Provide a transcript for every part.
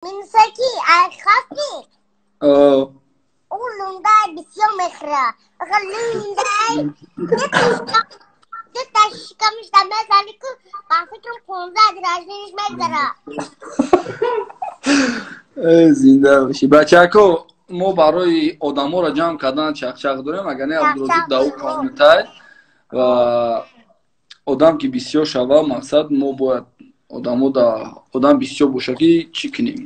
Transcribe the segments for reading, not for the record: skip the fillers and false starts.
Минусаки хасти? Ӯ лундай бисёр мехӯра. Ака лундай дута шикамишда мезани ку ба фикрам 15 дражниш мегзара. Зинда бошӣ. Бачако, мо барои одаморо ҷамъ кардан чақчақ дорем, агар не Абдурозиқ дар ӯ комитай ва одам ки бисёр шава, мақсад мо бояд одамо да одам бисёр боша ки чӣ кунем,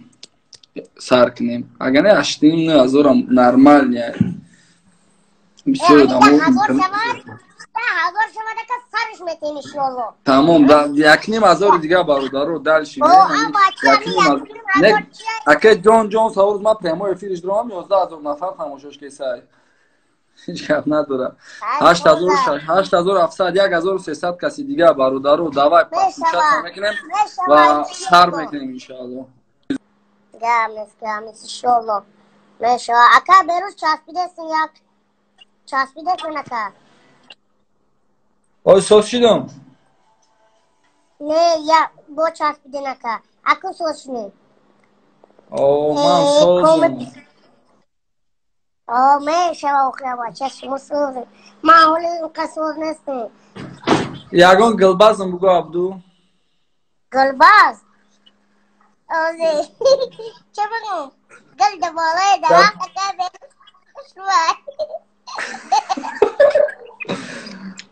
сар кунем. Агар не ҳаштним нӯ ҳазорам нормальный. Бисёр одамо тамом, якним ҳазори дигар бародаро дальше. Ака ҷон ҷон савол, ман прямой эфириш дорам, 11 000 нафар тамошош кесай. Ҳеҷ гап надорам. 8700, 1300 каси дигар бародаро, давай подключаться мекунем ва сар мекунем иншоалло. Гап нест, гап нест, иншоалло. Мешава. Ака берӯз часпидесин як. Часпидесин ака. Ой, соз шидам. Не, я бо часпиден ака. Аку соз шудем. О, ман созам. О, мешава охира бача, шумо созед. Ман ҳоли инқа соз нестам. Ягон гулбазм бугӯ, Абду. Гулбаз? Озе. Чӣ бигӯм? Гул да болои дарахт ака бешувай.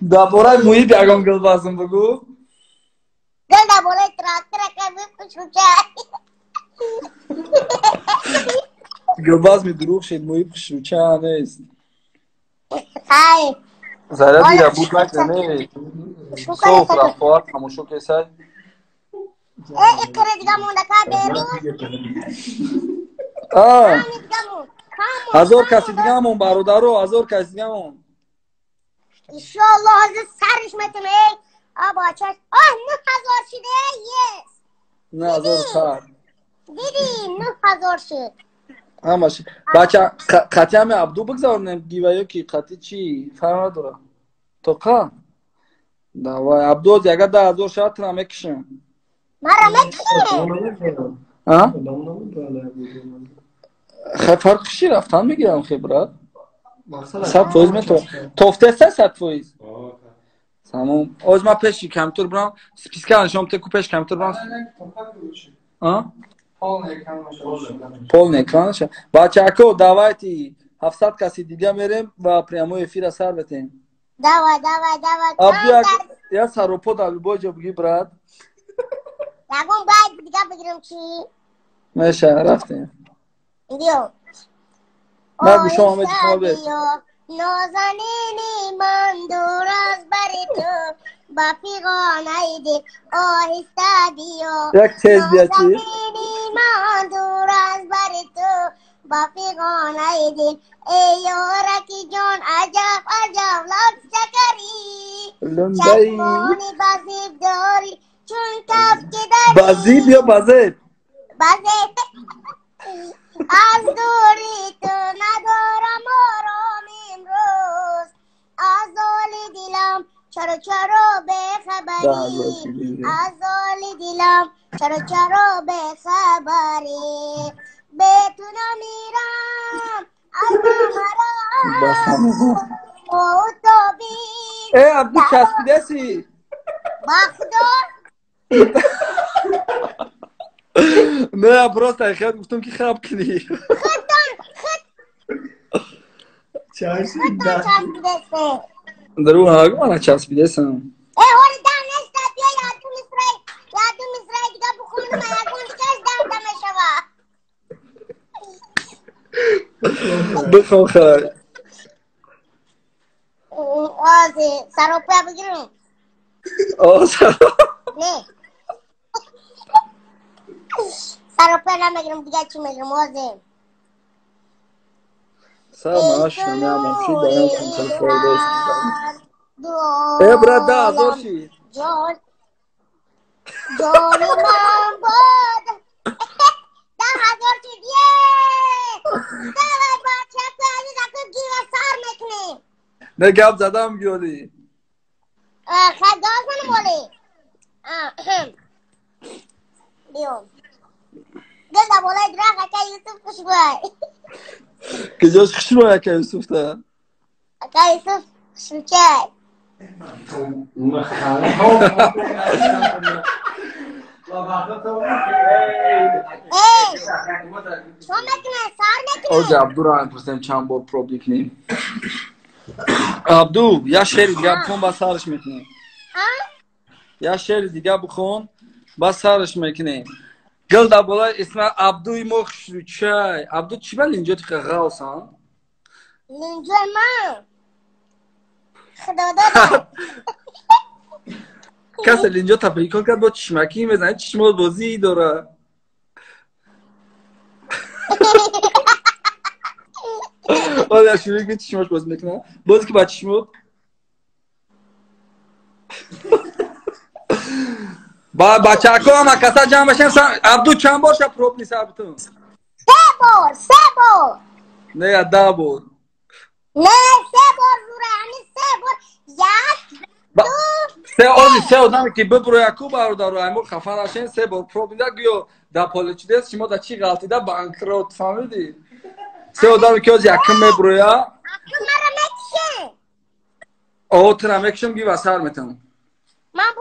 Дар бораи муҳит ягон гулбазм бугӯ. Гул да болои трактор ака бихушрӯчай. Гулбазми дурӯғ шед, муҳиб хушрӯча нест. Ай. Заряди буд накане. Соф рафтоар тамошо кесай. Э, иқира дига монда ка берӯз. А. Ҳазор каси дигамон бародаро, ҳазор каси дигамон. Иншоалло ҳозир сариш метем, эй. А бача. Оҳ, 9000 шуд, эй, ес. 9100. Диди, 9000 шуд. Ҳамаш. Бача, қатъи ҳами Абду бигзаронем гива ё ки қатъи чӣ? Фарқ надорад. Тоқа? Давай, Абду ягар 10 000 шавад, тура мекушам. Мара мекушӣ? А? Хай фарқ чӣ рафтан мегирам хе брат. 100% метавон. Тофтеста 100%? Тамом. Оз ман пеши компютер бурам, списка нишон бите ку пеши компютер бурам. А? Полный экран. Бачако, давайте 700 каси дига мерем ва прямой эфира сар бетем. Давай, давай, давай. Абду я саропо дар любой ҷо буги брат. Ягон байд дига бигирам чӣ? Меша, рафтем. Биё. Ман гӯшам ҳама ҷо бе. Нозанини ман дур аз бари ту ба фиғонаи дил оҳиста биё. Як тез бия чӣ? Нозанини ман дур аз бари ту ба фиғонаи дил эй ёраки ҷон аҷаб аҷаб лаб шакарӣ. Лундай. Чашмони базиб дорӣ чун кафки дарӣ. Базиб ё базеб? Базеб. Аз дури ту надорам ором имрӯз. Аз оли дилам чаро чаро бехабарӣ. Аз оли дилам чаро чаро бехабарӣ. Бе ту намирам аз намарам. Отоби. Э, Абду часпидаси? Ба худо. Не, просто хел гуфтам ки хаб кунӣ. Худтон, худ. Часпидасӣ. Дурӯғ нагӯ, мана часпидасам. Э, ҳоли дам неста, биё яду мисраи, яду мисраи дига бухонам, ягон дигаш дамда мешава. Бихон хай. Ози, саропа бигирам. О, саропа. Не. Саропа намегирам, дига чӣ мегирам, ози. Сар мааш намеамам, чӣ барам камтар фоида аст. Э, брат, 10 000 шид. Ҷон, ҷони ман бод. 10 000 шид, е! Давай, бачако, азиз, аку гива сар мекунем. Не гап задам гиёли. Хай гап занам оли. Биё. Гул дар болои дарахт, ака Юсуф хушбӯй. Куҷош хушрӯй, ака Юсуфта? Ака Юсуф хушрӯчай. Оҷа Абдуро мепурсем, чанд бор пробник кунем. Абду, як шеъри дига бихон, ба сараш мекунем. Як шеъри дига бихон, ба сараш мекунем. Гул дар болои исма Абдуи мо хушрӯчай. Абду, чӣ ба линҷо тиқа ғавсан? Линҷои ман худо додад. Касе линҷо тапикон кард, бо чишмакӣ мезанад, чишмот бозӣ дора. Оля шурӯъ ки чишмош бозӣ мекунад. Боз ки ба чишмот ба бачако ҳама каса ҷамъ башем. Абду, чанд бор ша пробни сар битун? Се бор, се бор. Не, я 10 бор. Не, се бор зура, ҳамин се бор. Як, ду, се. Ози се одаме ки бибурояку, бародару, аймо хафа нашен, се бор пробнида, гӯё дар полечидес шумо да чӣ ғалтида, банкрот, фаҳмидӣ? Се одаме ки ози якм мебуроя. Маро мекишем. О, тура мекишем, ги ва сар метам. Ман